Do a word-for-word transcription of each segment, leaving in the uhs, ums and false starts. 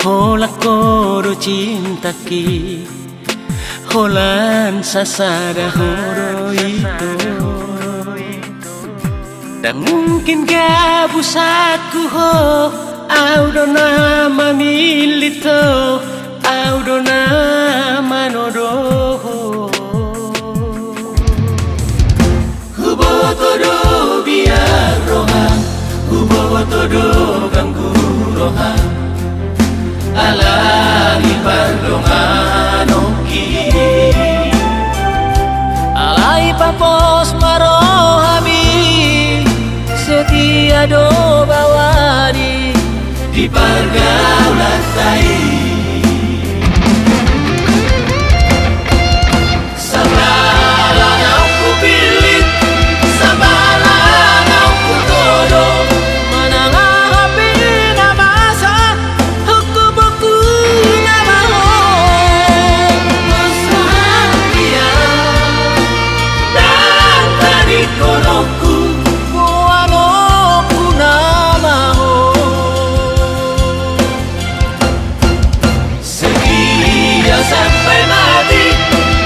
Holan ho do cintangki, holan sasada ho do ito. Ndang mungkin gabusangku ho, au do na mamillit ho, au do na manodo ho. Huboto do biar roha, huboto do ganggu roha, alai pardonganonki. Alai papos ma rohami, setia do bawani di pargaulanta i. Sambala naung hupillit, sambala naung hutodo, manang aha pe na masa, hukubokku nama ho. Pos rohangku ia, ndang tadingkononku, boanonku nama ho. Setia sampai mati,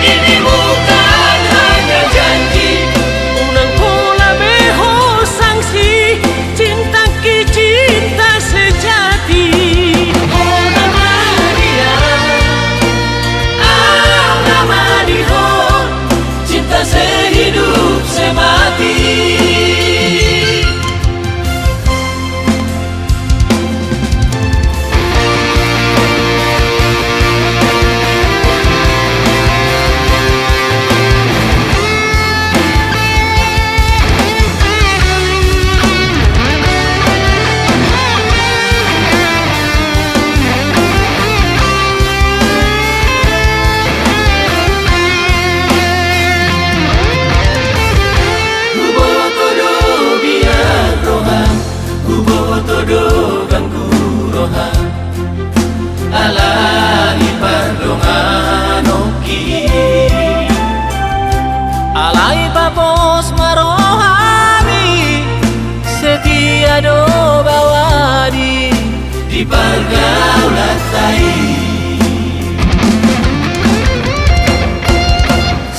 ini bukan hanya janji. Unang pola be ho sangsi, cintangki cinta sejati. Ho nama dia, au nama di ho, cinta sehidup semati. Huboto do biar roha, huboto do ganggu roha, alai pardonganonki. Alai papos ma rohami, setia do bawani di pargaulanta i.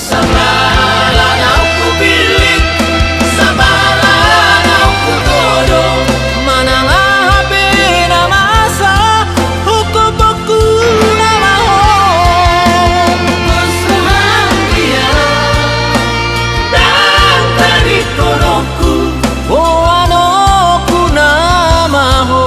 Sambala naung hupillit, sambala naung hutodo, manang aha pe na masa, hukubokku nama ho. Pos rohangku ia, ndang tadingkononku, boanonku nama ho.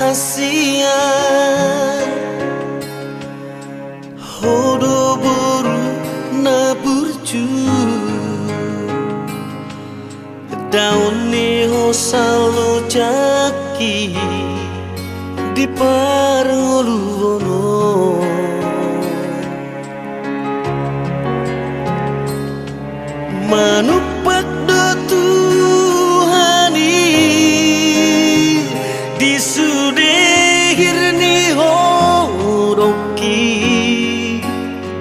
Sian ho do boru na burju, daon ni hosa lo jaki di parngoluon on. Manumpak do Tuhan i di sude hir ni hodongki.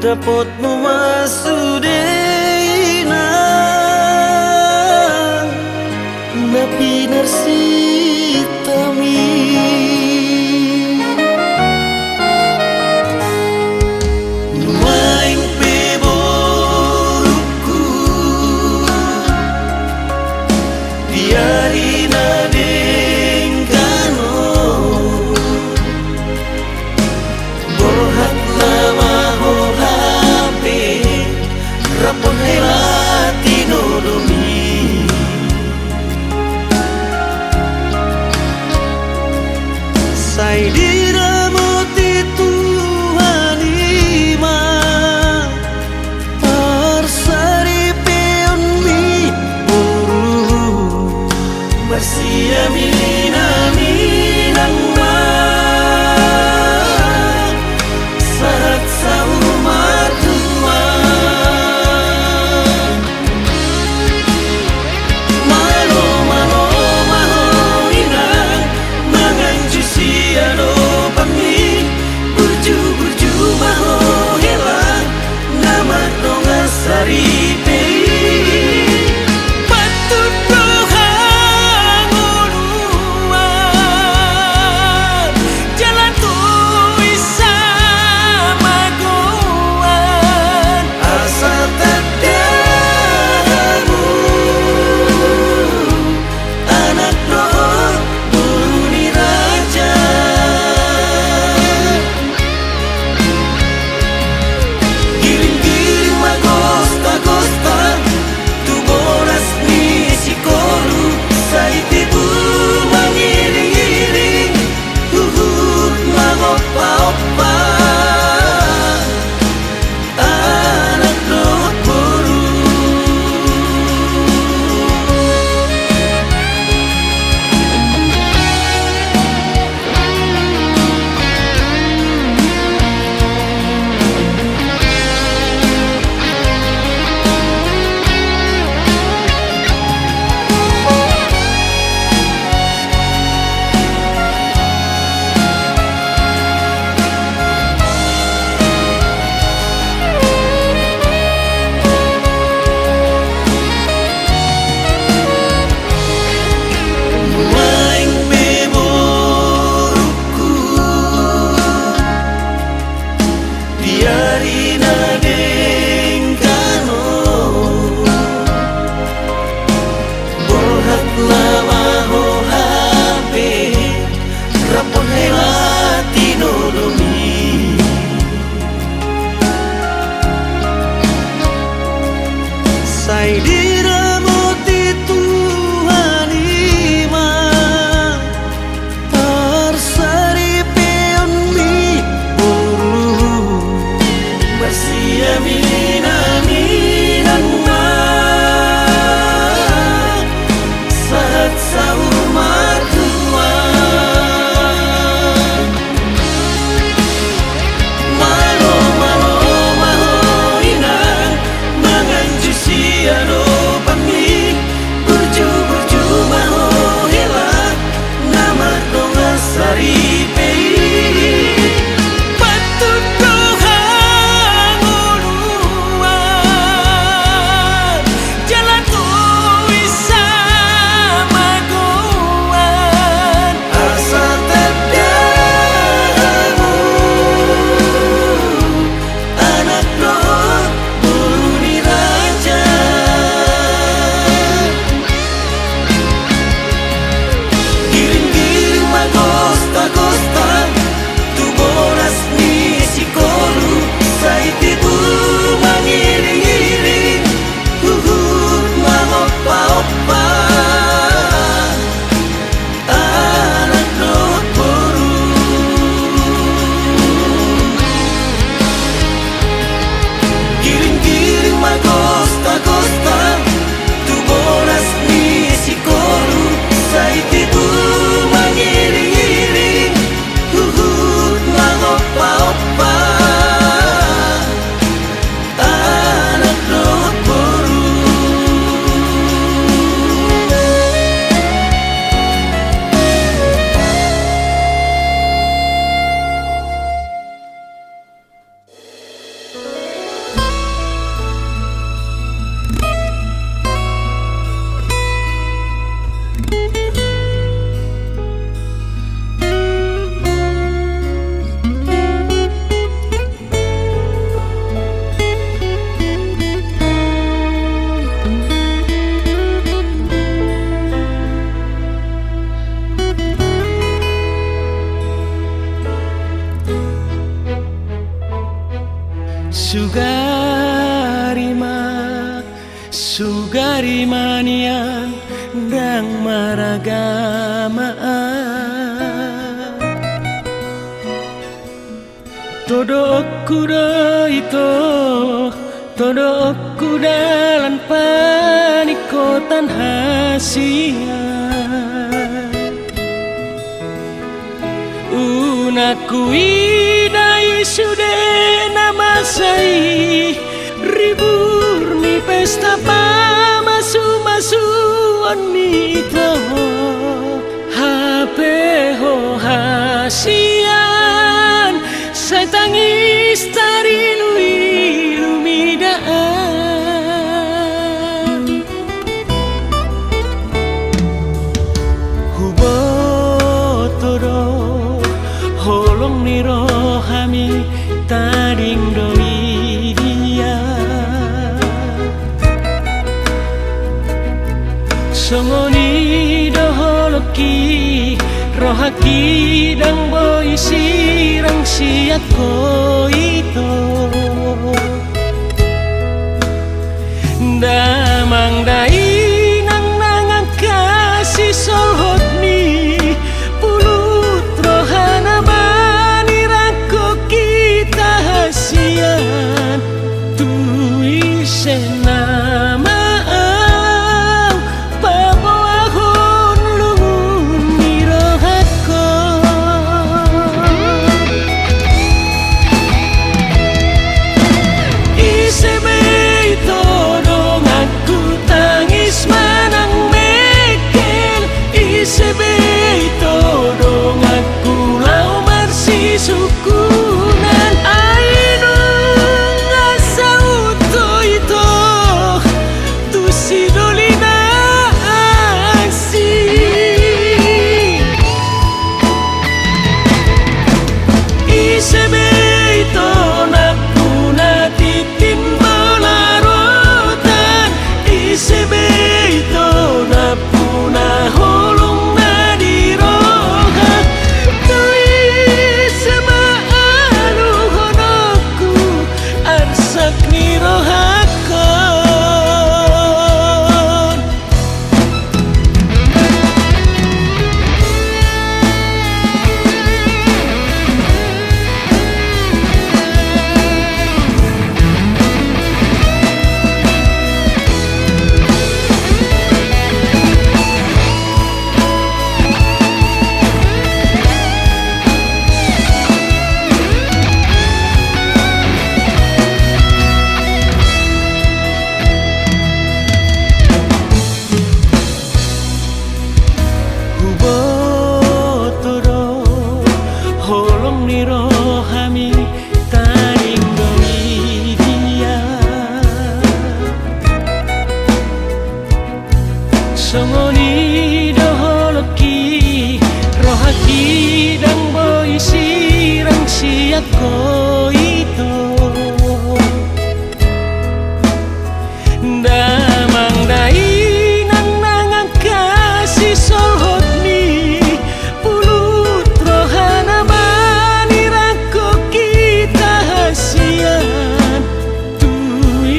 Dapotmu ma sude inang na pinarsinta mi. Nuaeng pe borungku, di ari na denggan on, borhat nama ho hape Sugari ma, sugari ma nian ndang maragama an. Todoonku do ito, todoonku dalan paningkotan hasian. Unang huida i sude na masa i, ribur ni pesta pamasumasuon ni ito. Hape ho hasian, sai tangis tariluilu mida an. Huboto do holong ni rohami, tading do i dia. Songon i do holongki, rohangki ndang boi sirang sian ho ito. Damang dainang nang angka sisolhot ni pulut rohana manirangkon hita hasian. Tu ise nama au paboahon lungun ni rohangku. Ise be ito donganku tangis manang mengkel, ise be ito donganku laho marsisungkunan, ai nunga saut do ito tu sidoli na asing. Ise be ito nampuna tintin bola rotan, ise be ito nampuna holong na di roha, tu ise ma aluhononku arsak ni rohangkon. Huboto do holong ni rohami, tading do i dia. Songon i do holongki, rohangki ndang boi sirang sian ho ito. Damang dainang nang angka sisolhot ni pulut rohana manirangkon hita hasian. Tu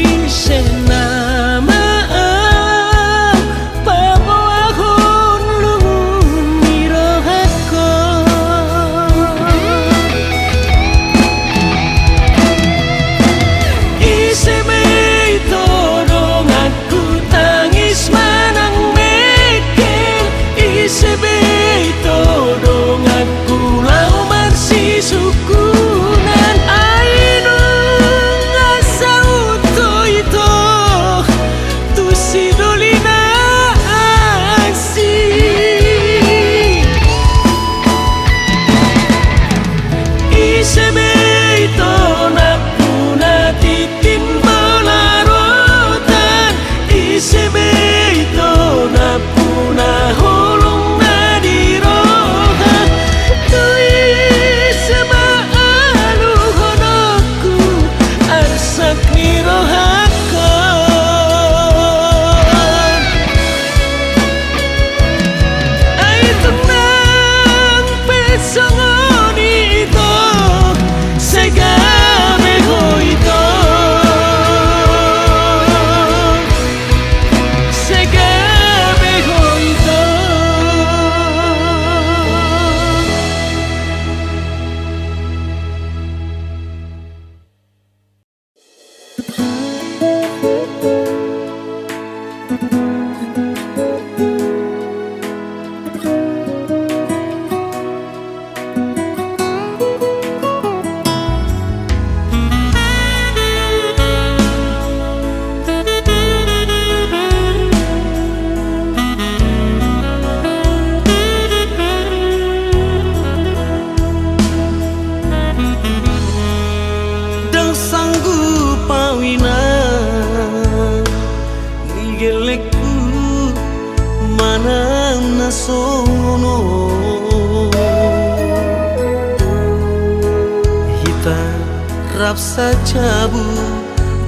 ise nama au paboahon lungun ni rohangkon. Ise be ito donganku tangis manang mengkel, ise be ito donganku laho marsisungkunan, ai nunga saut do ito tu sidoli na asing. Ise be ito nampuna tintin bola rotan, ise be ito nampuna holong na di roha, tu ise ma aluhononku arsak ni rohangkon. Ai tung nang pe songon i ito, sai gabe ho ito Songon on hita rap sajabu,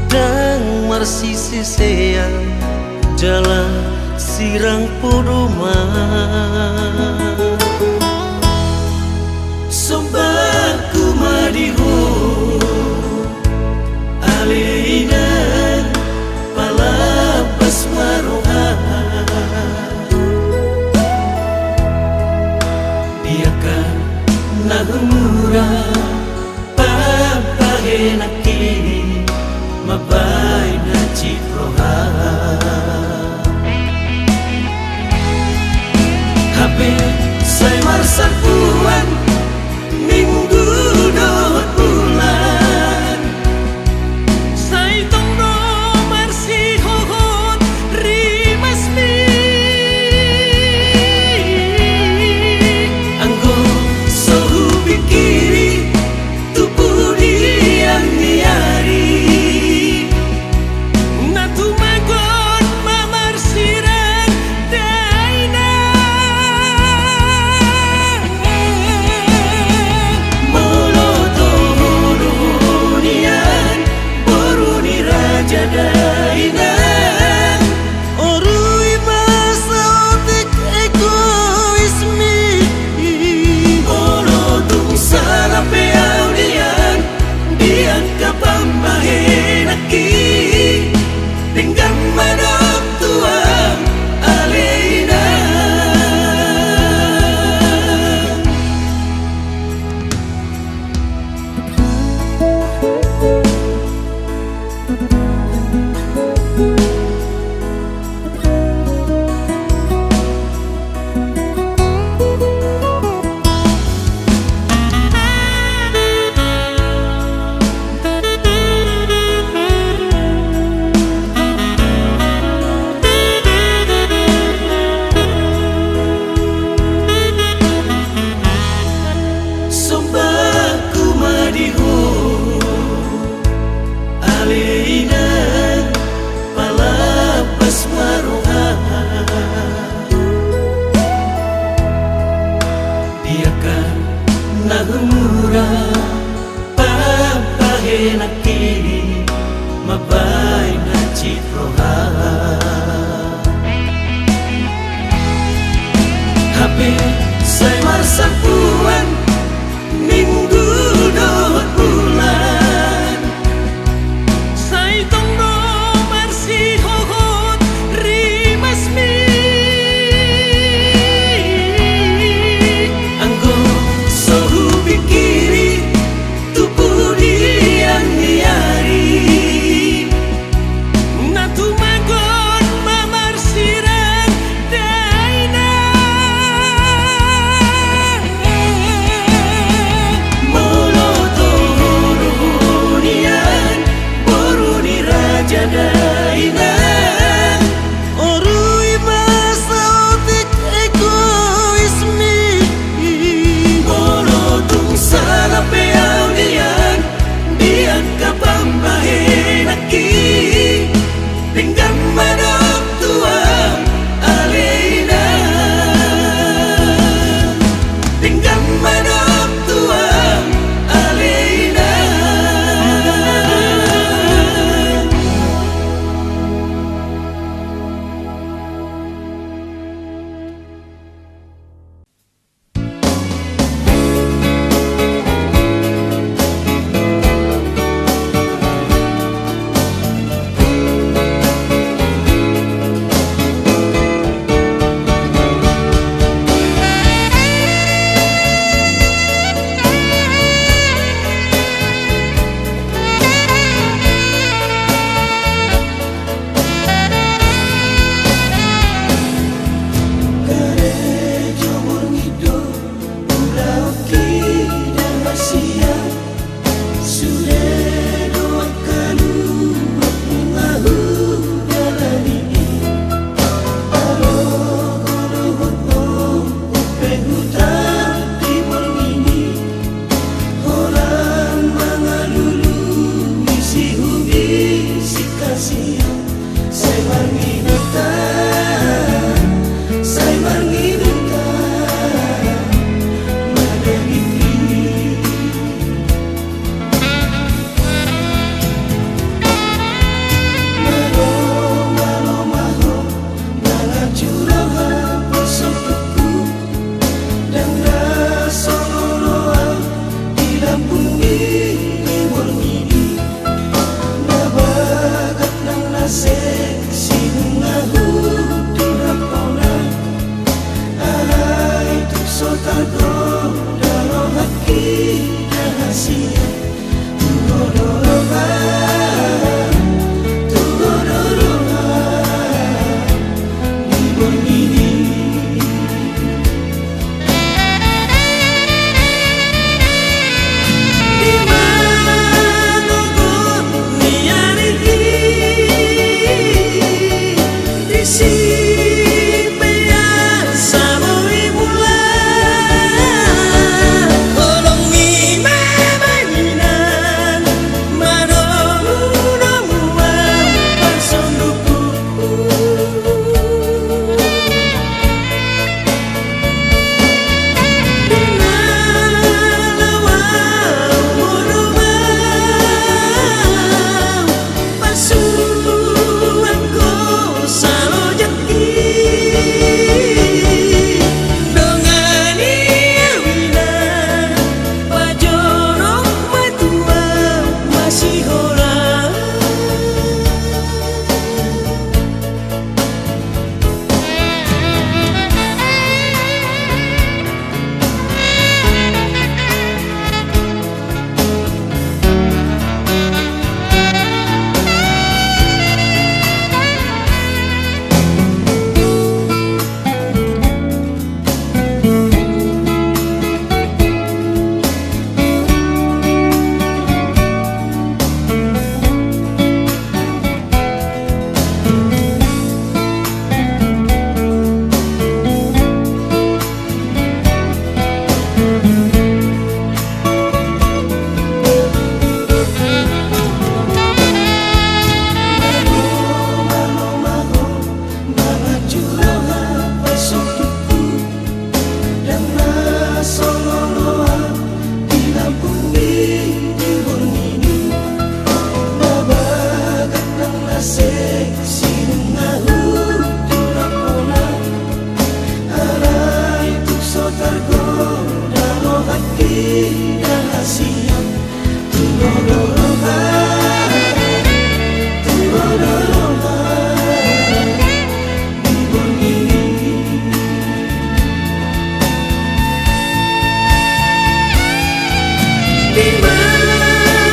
ndang marsisesean jala sirang podoman. Sombahku ma di ho, ale inang, palambas ma roha. Di angka na humura, pambahenanki mambahen hansit roha. Hape sai marsalpuan minggu dohot bulan, sai tong do marsihohot rimasmi. Anggo so hupingkiri tu pudian ni ari, na tumagon ma marsirang dainang. Molo toho do ho nian boru ni raja dainang, orui ma saotik egoismi. Molo tung sala pe au nian di angka pambahenanki, denggan ma dok tu ahu, ale inang. Sombahku ma di ho, ale inang, palambas ma roha. Di angka na humura, pambahenanki mambahen hansit roha. Hape sai marsalpuan minggu dohot bulan, sai tong do marsihohot rimasmi. Anggo so hupingkiri tu pudian ni ari, na tumagon ma marsirang dainang.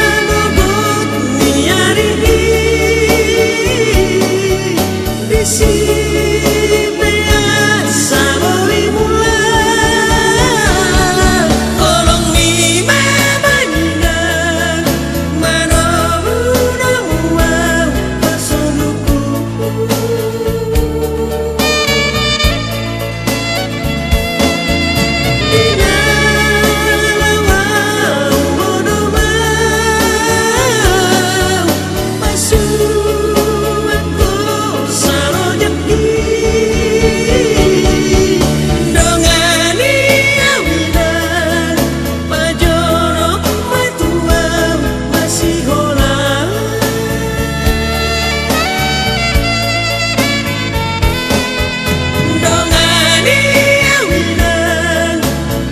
Manogot ni ari i, disi pe asa boi mulak, holong ni mama ninna, manomu-nomu au pasombuhon. Dongani au inang, pajonok ma tu au masihola. Dongani au inang,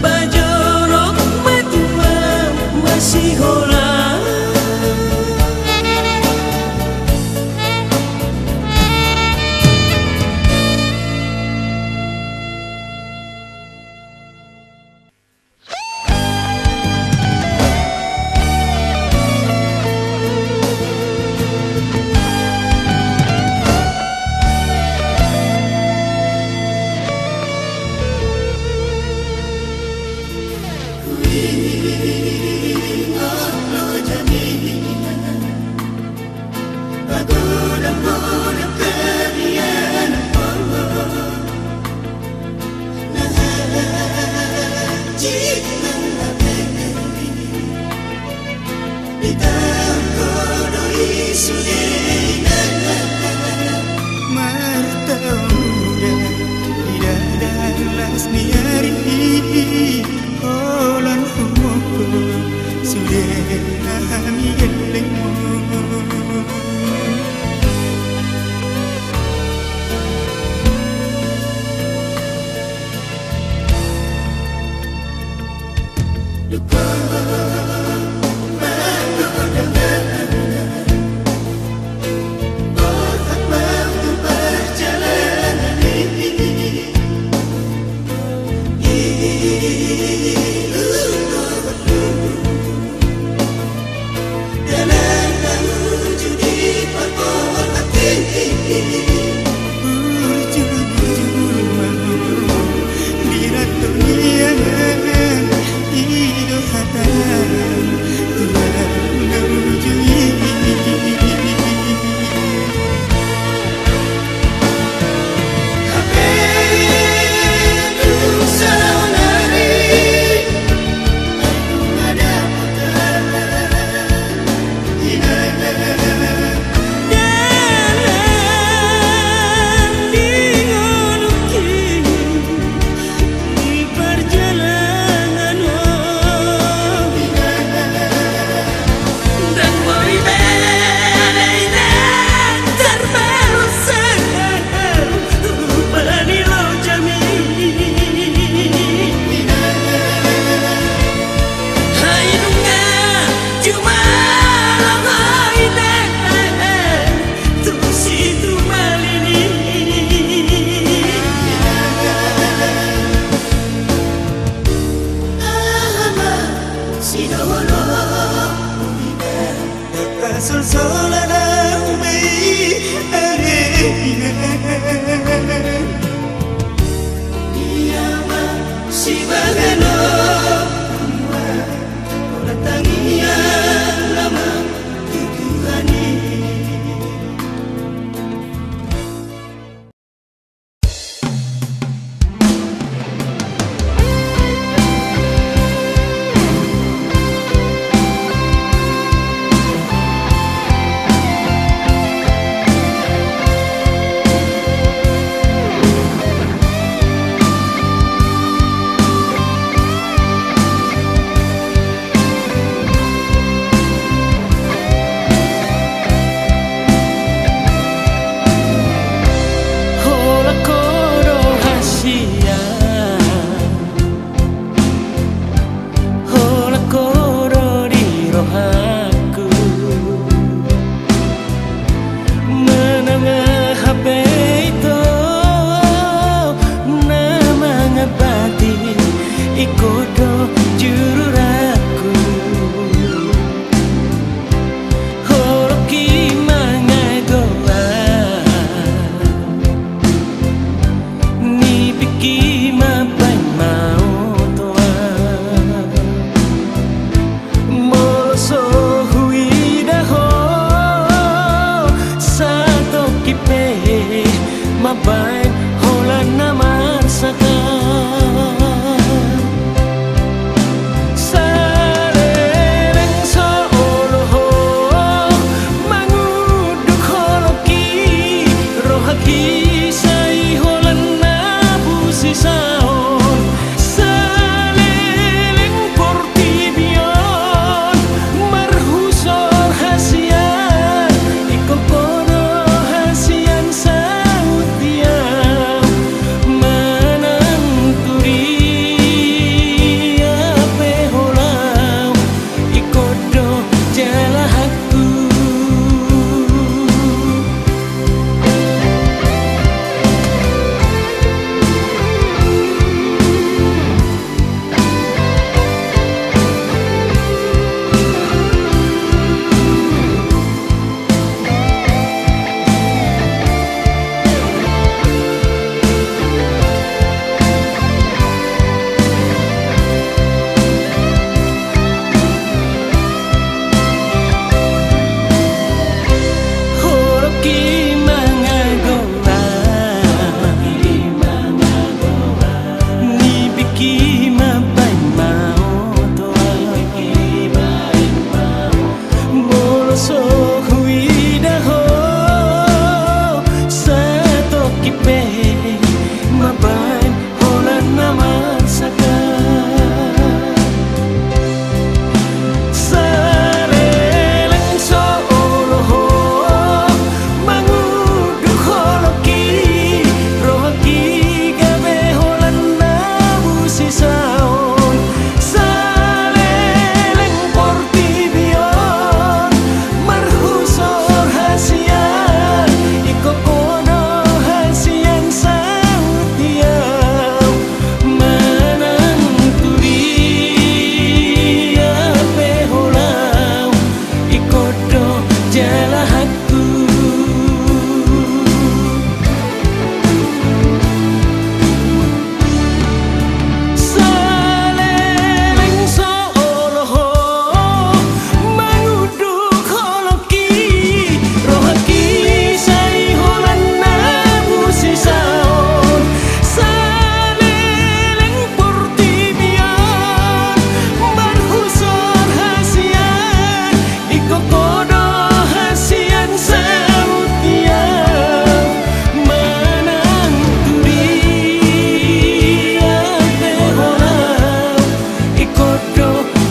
pajonok ma tu au masihola. Martaon uda di dalan las ni ari, holan humongkop sude hami lelengmu.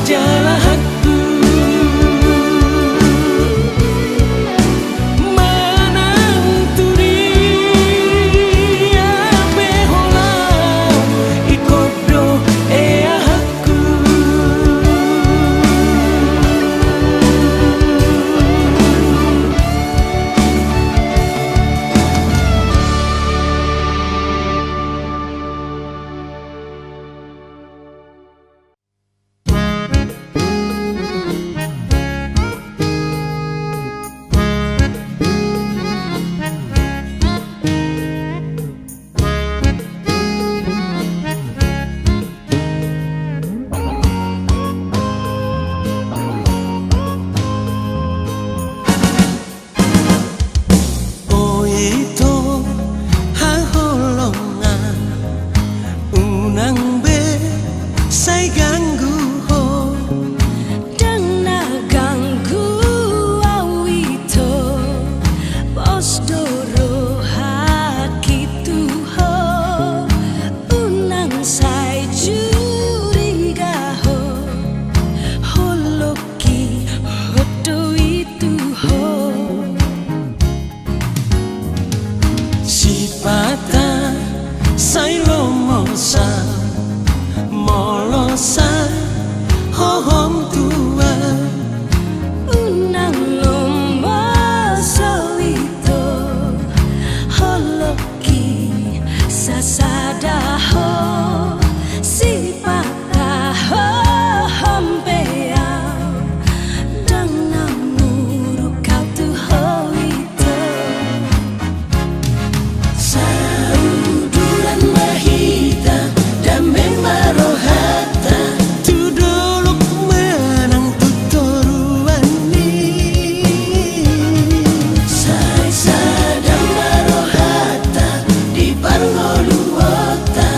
Jala hakku manang tu dia pe holan, ingkon do ea hakku. O ito haholongan, unang be sai ganggu ho. Ndang na ganggu au ito, pos do rohaki tu ho. Unang sai curiga ho, holong ki hot do i tu ho. Sipata sai lomo sa, molo sa hohom tua. Unang lomo so ito, holong ki sasada ho, sipata hohom pe au, ndang na muruk au tu ho ito. Sauduran ma hita, dame ma rohanta, tu dolok manang tu toruan i. Sai sada ma rohanta di parngoluonta,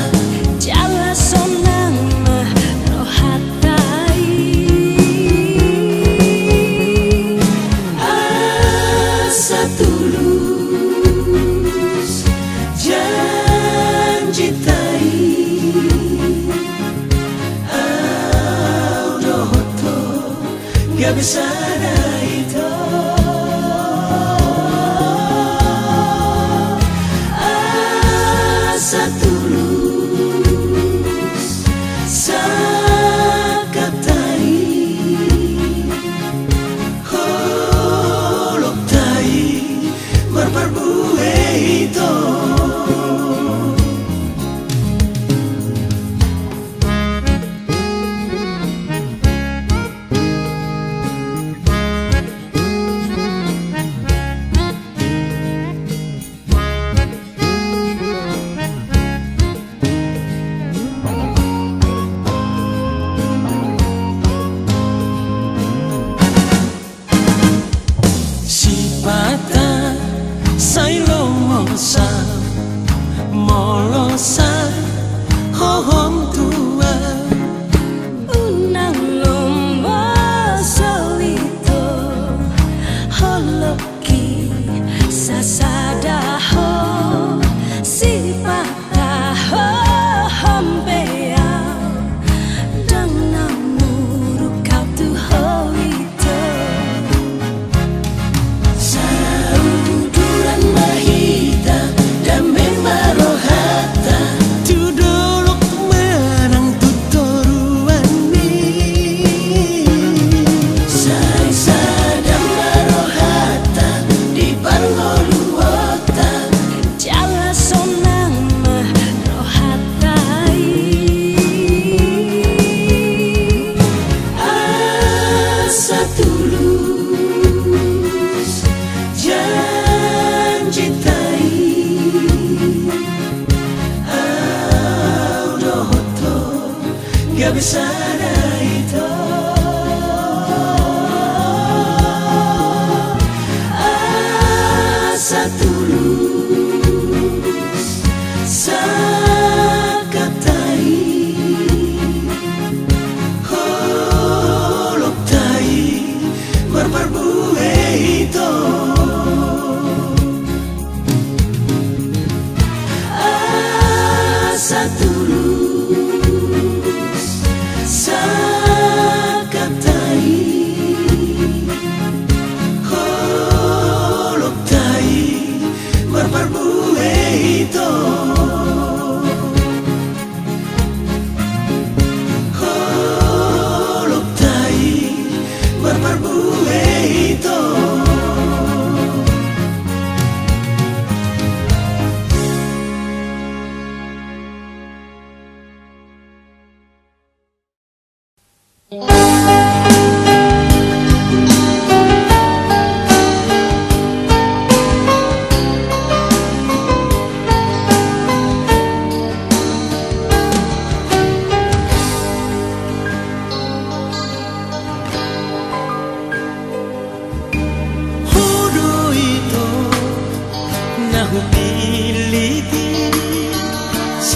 jala sonang ma rohanta i. Asa tulus janjinta i, au dohot ho gabe sada ito. Asa tulus sangkapta i, holongta i marparbue ito.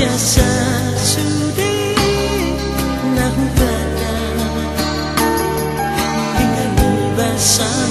Sian sude na hupatang, denggan ni basa